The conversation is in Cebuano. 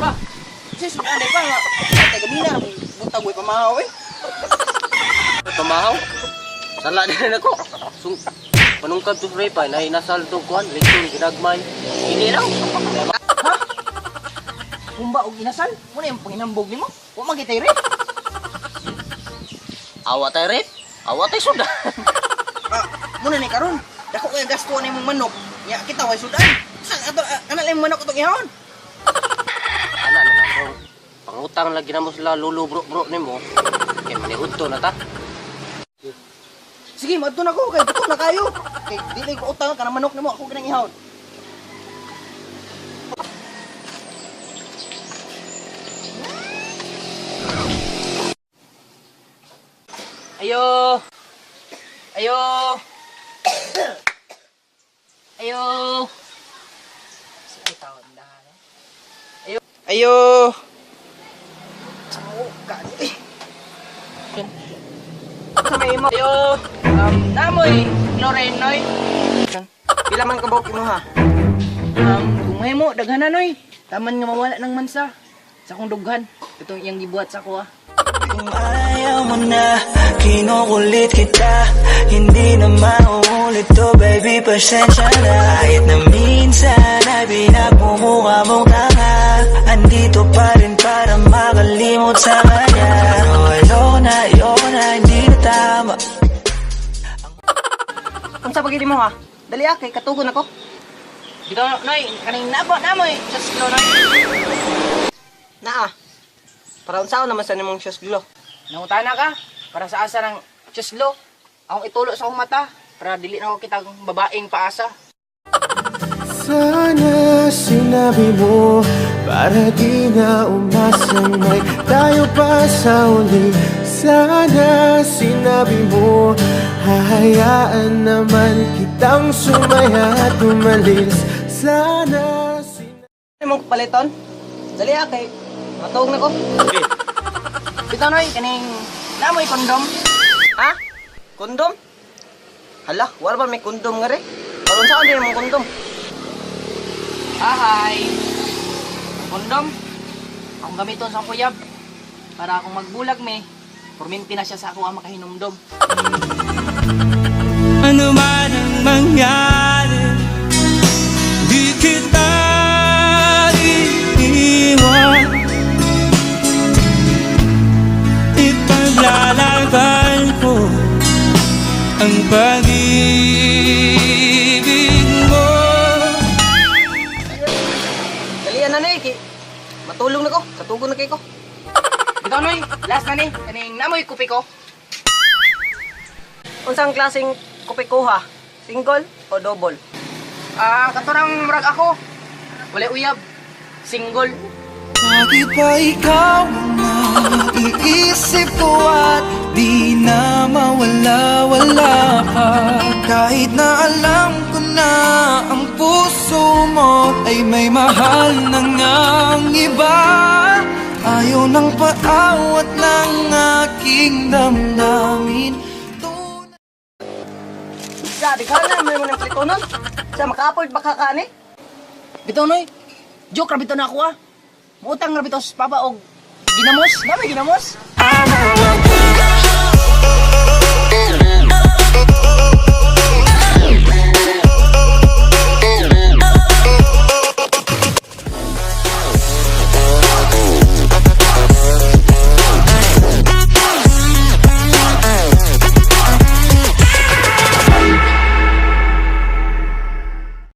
Pa. Sis, ano pa nga? Tay gamina butang way pamahaw eh. Pamahaw. Sala din ako. Sung panungkad to pre pa na inasal to kuan lechon ginagmay. Ini lang. Ha? Humba og inasal? Muna yung panginambog nimo? Wa man kitay rep. Awa tay rep. Awa tay sudan. Ah, muna ni karon. Dako kay gasto ni imong manok. Nya kita way sudan. Sa ato ana lang imong manok atong ihon. Ana na lang bro. Pangutang lagi na mo sila lolo bro bro nimo. Kay maniudto na ta. Sige, madto na ko kay buto na kayo. Kay dili ko utang kanang manok nimo ako kanang ihon. Ayo. Ayo. Ayo. Sige, tawon na. Ayo. Ayo. Sao ka ni? Sa may imo. Ayo. Namoy Lorraine noy. Pila man ka buok imo ha? Kung may mo daghanan noy. Taman nga mawala ng mansa sa akong dughan. Itong iyang gibuhat sa ako ah. Kung ayaw mo na, kinukulit kita. Hindi na mauulit to, baby, pasensya na. Kahit na minsan ay pinagmumukha mong tanga, andito pa rin para makalimot sa kanya. Pero ayoko na, hindi na tama. Unsa pa gid mo ha? Dali ah, kay katugon ako. Dito noy, kaning nabo namoy sa slow noy. Naa. Para unsaon naman sa nimong shoes glo. Nangutana ka para sa asa ng cheslo. Akong itulo sa akong mata para dili na ako kitang babaeng paasa. Sana sinabi mo para di na umasang may tayo pa sa uli. Sana sinabi mo, hahayaan naman kitang sumaya at umalis. Sana sinabi Imong paliton. Dali ah, kay matuog na ko. Bitaw noy, kaning namoy kondom. Ha? Kondom? Hala, wala ba may kondom nga re? Para unsaon din imong kondom? Ahay. Ang kondom. Akong gamiton sa akong kuyab para akong magbulag me. Purminti na siya sa ako ang makahinumdom. Ano man ang mangyari, di kita iiwan. Ipaglalaban ko ang pag-ibig mo. Dali na ni kay matulog na ko, katugon na kay ko. Bitaw noy, last na ni kaning namoy kupi ko. Unsang klaseng kopi kuha? Single o double? Ah, katurang murag ako. Walay uyab. Single. Bakit ba ikaw ang naiisip ko at di na mawala-wala ka? Kahit na alam ko na ang puso mo ay may mahal na ngang iba. Ayaw ng paawat ng aking damdamin. Tunay Sa di ka na may mo ng plitonon. Sa maka-afford ba ka kani? Bitaw noy. Joke ra bitaw na ako ah. Muutang ra bitaw sa papa og ginamos. Namoy ginamos. Amo.